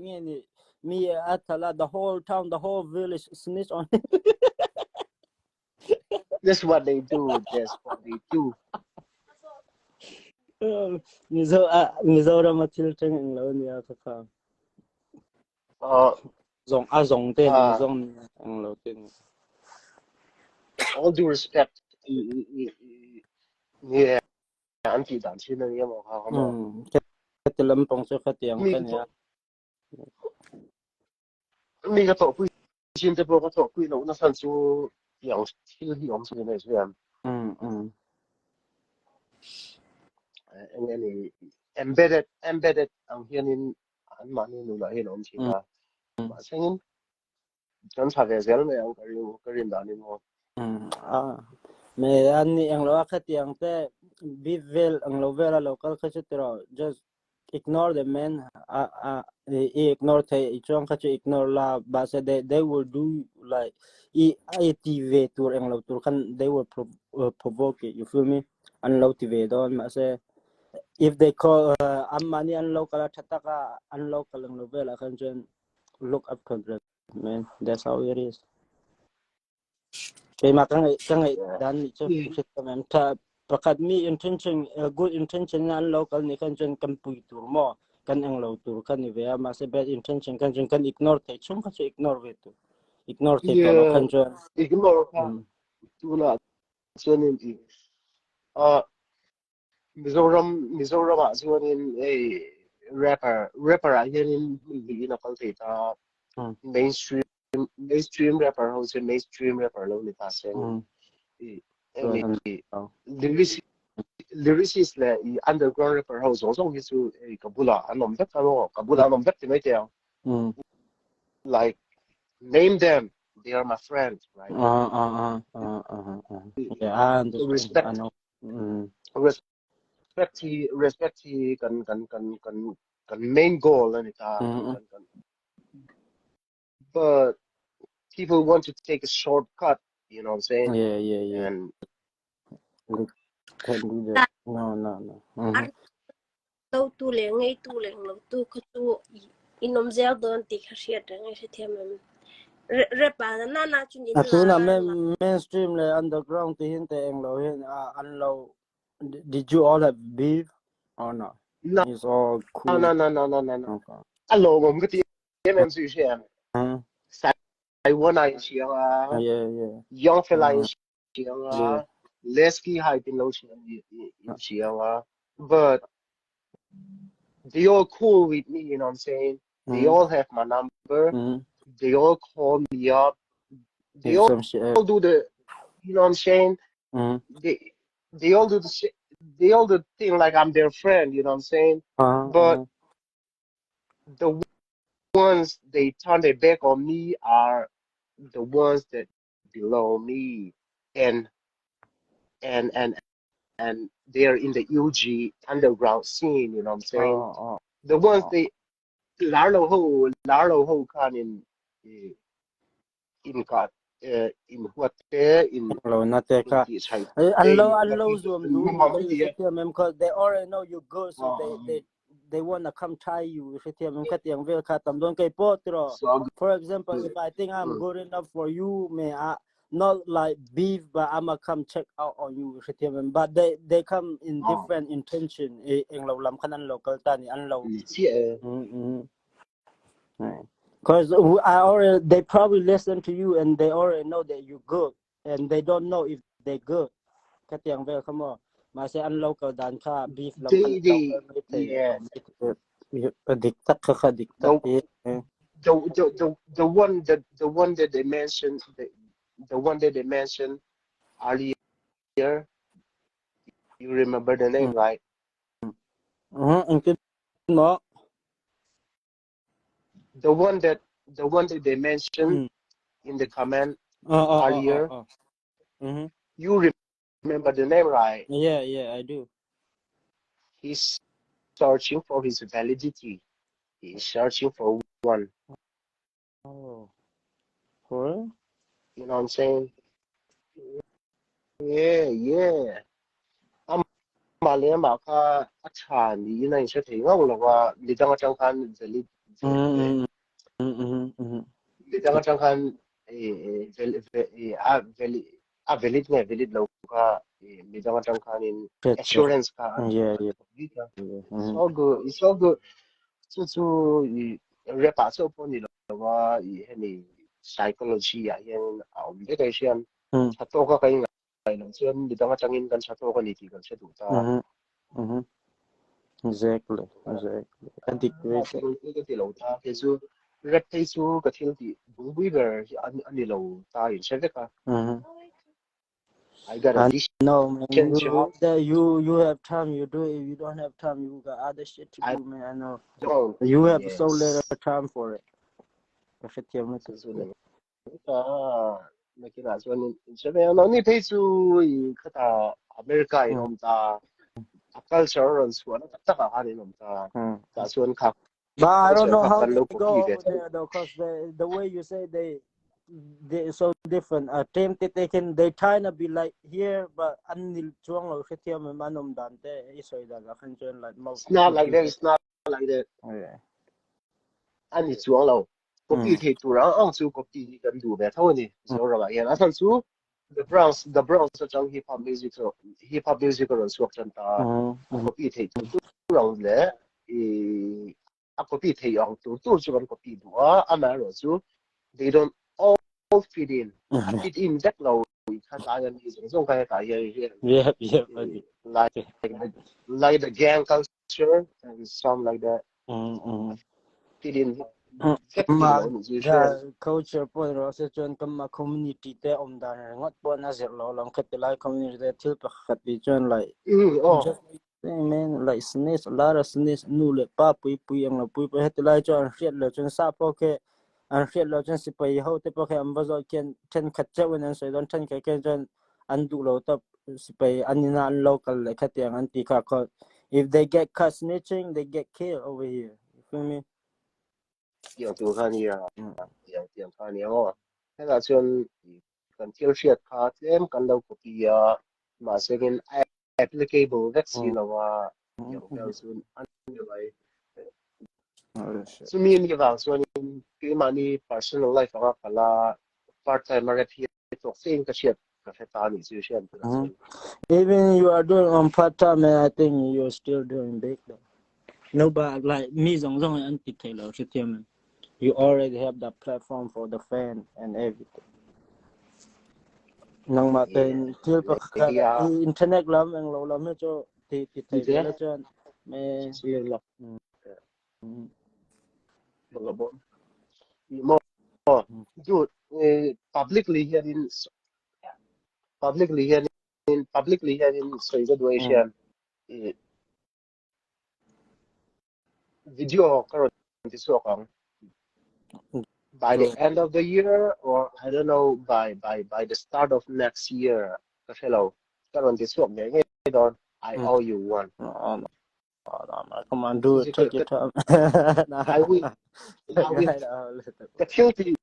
nge ni mi a thala the whole town the whole village snitch on him. That's what they do. That's what they do. Mizo a Mizoram a thil thleng eng lo nia kha kha. Uh, Zong a zong te ni uh, zong ni eng lo te ni. All due respect, yeah, an ti dan chin ani emaw kha kha maw. Ka lampang chu khatiang Mi ka ka nia. Mi ka thawh pui chin te pawh ka thawh pui loh na chhan chu tiang thil hi awm chin nei chuan. Eng nge ni embedded embedded ang hianin an mahni nunah hian awm thin a. Mahsengin kan tha ve zel mai ang ka ring ka rin danin maw. A me an ni eng lo a khatiang te beef vel ang lo vel a local kha chu tiraw just ignore them man a a i ignore thei i chuang kha chu ignore la mahse they they will do like i i ti ve tur eng lo tur khan they will pro, provoke it you feel me an lo ti ve dawn mahse if they call an mahni an lo kal a tha taka an lo kal ang lo velah khan chuan look up to them man that's how it is keimah ka ngaih ka ngaih dan nih cu hriat em tha pakhat mi intention good intention in an lo kal nih khan chuan kan pui tur maw kan eng lo tur kan ni ve a mahse bad intention kan chuan kan ignore thei chung kha chu ignore ve tur ignore thei tawh lo Yeah, khan chuan ignore kha tuna chuanin i Mizoram Mizoram ah chuanin hei rapper rapper ah hianin hmun hnih in a kal thei ta mainstream mainstream rapper ho chu mainstream rapper lo ni ta se i chuan an emi lyrics lyricist leh i underground rapper ho zawng zawng hi chu hei ka bulah an awm vek a maw ka bulah an awm vek ti mai teh ang like name them they are my friends right Yeah, I understand. Respect I know. Respect hi respect hi kan kan kan kan kan main goal ani ta kan kan but people want to take a shortcut you know what I'm saying Yeah. And We can't do that. No. Do tu le ngei tu le lo tu kha chu in awm zel dawn tih kha hriat reng i hrethiam em. Rap ah na na chun in A tuna lar main mainstream le underground ti hin te eng lo hin a an lo did you all have beef or no? No. It's all cool. No. Okay. A lawmawm ka ti em em chu hria em. Taiwan ah in siang a Young fella in siang a Lesky hai tin lo siang in siang a but they all cool with me you know what I'm saying they all have my number they all call me up they all do the you know what I'm saying they all do the they all do the thing like I'm their friend you know what I'm saying but the ones they turn their back on me are the ones that below me and and and and they're in the UG underground scene you know what I'm saying the ones they lar lo ho lar lo ho khan in in ka in huat te in lo na te in ka ti chai an lo an lo zuam du ni hrethiam em kha they already know you good so they they wanna come try you hrethiam em kha tiang vel kha tam don kai po tro for example if I think I'm good enough for you me I not like beef but I'ma come check out on you hrethiam em but they come in different intention eng lo lam khan an lo kal ta ni an lo Because I already, they probably listen to you and they already know that you're good and they don't know if they good. Ka tiang vel kha mo. Mahse an local dan kha beef lam They they yeah. Dik tak kha kha dik tak. The one that the one that they mentioned the one that they mentioned earlier you remember the name right? Engtin mo? The one that the one that they mentioned in the comment earlier. You remember the name, right? Yeah, I do. He's searching for his validity. He's searching for one. Oh. For real? You know what I'm saying? Yeah. Amah leh amah kha a tha niin a inhre thei ngauh lo a, midang atang khan valid ve. Midang atang khan a valid a valid nge valid lo kha midang atang khanin assurance kha it's all good it's all good chu chu i rap ah chauh pawh ni lo a i hemi psychology ah hian a awm vek ai hian tha tawk a kan ingaih loh chuan midang atangin kan tha tawk a ni tih kan hre duh ta. Exactly, exactly. A dik ve che. Ka ti lo ta kei chu rap phei chu ka thil tih bulpui ber hi a ni lo ta in hre vek a. I got a I know, man. decent You, job. that you you have time, you do it. If you don't have time, you got other shit to I do, man. I know. don't. You have so little Yes. time for it. Ka hrethiam lutuk Chu chu che. ni ta nakinah chuan in hre ve ang. Nangni phei chu i khata America in awm ta a culture rawn chhuahna tak takah khan in awm ta. Tah chuan kha But I don't culture know kha how kan they lo go copy ve over tho. there though, cause the way you say they so different. Team te te khin they trying to be like here, but an ni chuang lo hrethiam em an awm dan te i sawi dan ah khan chuan like It's not like that. multiple. It's not like that. Yeah. A ni chuang lo. Copy thei tur ang ang chu copy hi kan duh ve tho a ni. Mizoramah hian a chhan chu The Bronx The Bronx atang hip hop music chu hip hop music a rawn chhuak tan ta a. A copy thei tur tur ang leh i a copy thei ang tur tur chu kan copy duh a. Amaherawh chu they don't all fit in. A fit in vek lo i kha tlai a mi zawng zawng kha hetah hian hian Yep, yep, a dik. like like the gang culture and some like that. Fit in vek thei lo nih chu hriat. Culture pawh erawh se chuan kan mah community te awm dan ringawt pawh an a zirh lo alawm khati lai community te thil pakhat tih chuan like just man like snitch a lot of snitch nu leh pa pui pui ang lo pui pui heti lai chuan an hriat loh chuan sap pawh khi an hriat loh chuan sipai ho te pawh khi an va zawh khian thenkhat chauh in an sawi dawn thenkhat khian chuan an duh lo tawp sipai an ina an lo kal leh khatiang an ti kha khaw if they get caught snitching they get killed over here you feel me Tiang tur kha nia tiang tiang kha nia maw hetah chuan kan thil hriat kha tlem kan lo copy a mahse in a applicable vek si lo a tiang vel chu a ni mai chumi ni vang chuanin keimahni personal life anga kala part time a rep hi tawk fein ka hriat ka hre ta nih chu hriat tunah chuan. Even you are doing on part time man, I think you're still doing big though. No, but like mi zawng zawng an ti thei lo hrethiam em. You already have the platform for the fan and everything. Nangmah ten thil pakhat internet lam eng lo lam hi chu ti ti thei ve la chuan me Mo dude publicly hianin publicly hianin publicly hianin sawi ka duh hian video ka rawn ti chhuak ang by the end of the year or I don't know by by by the start of next year ka hre lo ka rawn ti chhuak ngei ngei dawn I owe you one. Come on, do it. Take your time. I will. I will. Ka thil ti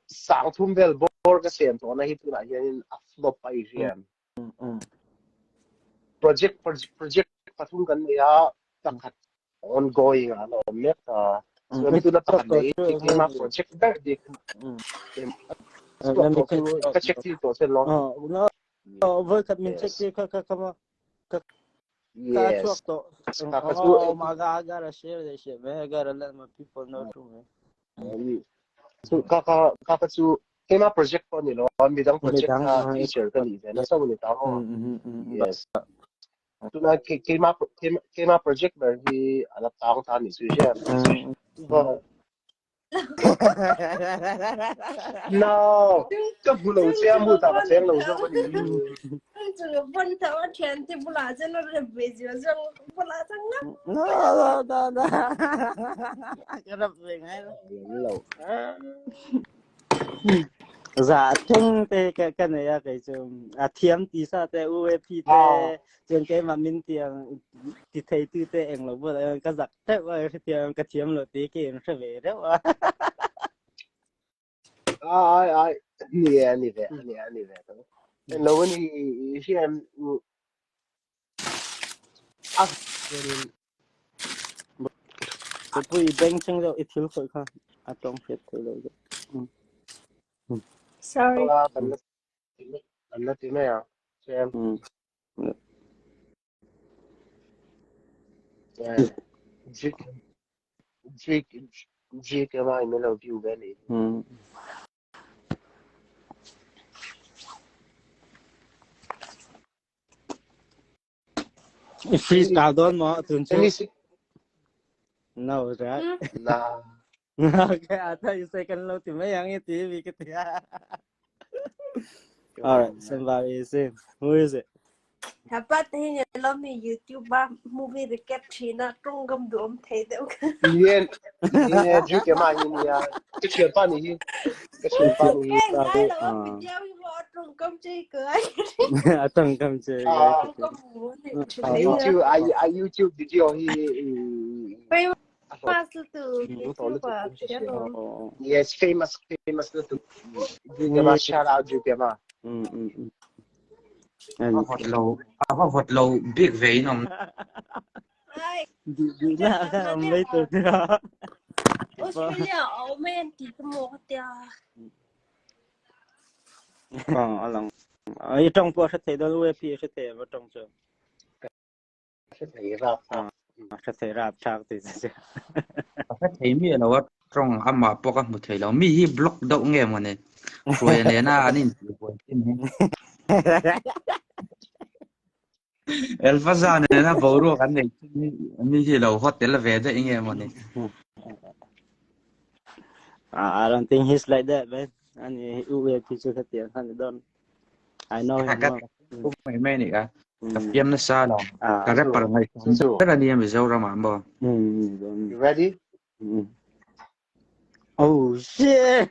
sang thum vel bor ka siam tawh na hi tunah hianin a flop a i hriam. Project project pathum kan nei a pakhat ongoing a lo awm mek ta. Chuan tuna pakhat nei keima project ber dik. Ka check tir tawh che lo. No, voi khat min check tir kha kha kha ma ka Ka Yes. chhuak tawh. Ka ka chu Oh my god, I gotta share this shit, man. I gotta let my people know too, man. Chu ka ka ka ka chu keima project pawh ni lo a midang project Midang, kha ah, feature ka nih ve nasa ni ta maw. Yes. Tuna keima keima project ber hi ala tang ta ni chu hian. But No, ka hmu lo che a mu ta ka cheng lo zawk a ni. Chung bon tho a thian te bulah chuan a rep ve zia zawng bulah chuan ngap. No, no, no, no. Ka rap ve ngai lo. Lo. Za theng te ka ka nei a kei chu a thiam ti sa te UAP te chuan keimah min tiang ti thei tu te eng lo bul ka zak teuh a hetiang ka thiam lo ti ke in hre ve reuh a. Ai ai ni e ni ve ni e ni ve to. En lo ni hian a Pui i beng cheng deuh i thil khawih kha a tawng hriat thei lo deuh. Sorry. Kan la kan la ti mai ang. Chuan Jik Jik Jik ema in lo view ve ni. I freestyle dawn maw tun chu? No, right? Na. Okay, I thought you say kan lo ti mai ang i ti mi ka ti. All right, somebody is in. Who is it? Hapa te hi lo mi YouTube a movie recap thina tawngkam duhawm thei deuh kha. Yen yen ju ke ma hi nia. Ka thian pa ni hi. Ka thian pa ni hi. Em ngai lo a video hi mo tawngkam chei ka ai. A tawngkam chei ka ai. Tawngkam mu ni thei. YouTube I I YouTube video hi Famous tu YouTube a Yes, famous famous tu. Ju ke ma shout out ju ke ma. A vawt lo, a va vawt lo bik ve in awm. Na awm mai tur nia. Australia a awm em tih ka maw ka tia. A lang. I tawng pawh a hre thei dawn UAP a hre thei em a tawng chu. Hre thei rap thlak. Hre thei rap thlak tih chu. Ka hre thei miah lo a tawng amah pawh ka hmu thei lo. Mi hi block deuh nge mawni? Hruaia nena an intihbuai thin hi. Elfaza nena boruak an nei thin hi mi hi lo haw tel ve daih nge mawni? I don't think he's like that man. Ani UAP chu khatiang khan ni dawn. I know him well. Ka mai mai ni ka. Ka fiam nasa lo. Ka rapper ngai ber a nia Mizoram ah maw. You ready? Oh shit.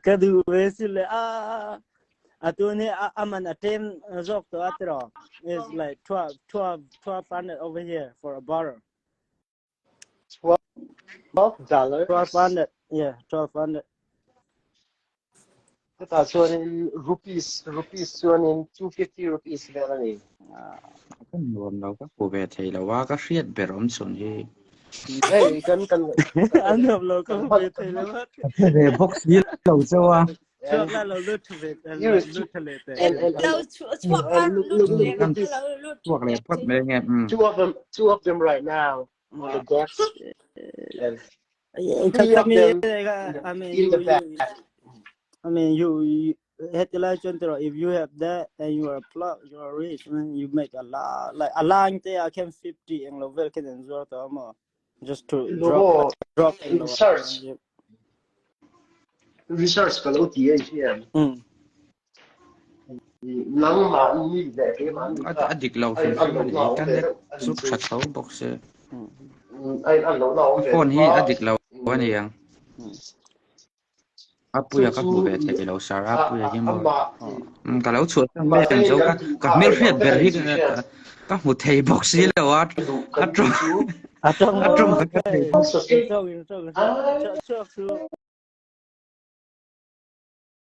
Ka duh ve si le a atu ni aman a tem zawk to atiro. It's like 12 12 1200 over here for a bottle. $12. 1200 yeah 1200 Chutah chuanin rupees rupees chuanin 250 rupees vel a ni. Ka nuam lo ka hmu ve thei lo a ka hriat ber awm chhun hi. Hei kan kan An nuam lo ka hmu ve thei lo a. Ka hre ve bawk si lo chauh a. Chhuak la lo lut thu ve Here is lut thu leh teh. and and Lo chhuak a and look lut look leh look at this lo lut Chhuak leh phawt mai nge. two of them right now on the desk and three of them I mean, in the you, back. you, I mean, you, you heti lai chuan tiraw if you have that and you are a plug, you are rich, man, you make a lot. Like a lang te a khen 50 eng lo vel khen an zuar tawh maw? Just to drop Logo drop eng lo. research research ka lo ti ai hian nangmah ni leh keimah ni A kha a dik lo a hrim in an hrim lo a ni. na awm ve Internet deuh a chu nih chu. tha tho bawk se. A in an lo na awm A ve phone deuh hi a. a dik lo a ni ang. A Chu puia ka chu hmu ve thei lo sir a puia hi maw. amah Ka lo chhuah san mai ang zo ka ka hmelhriat ber hi ka hmu thei bawk si lo a kan a tawng tih chu A tawng a tawng ka thei chhuak chhuak chhuak chu.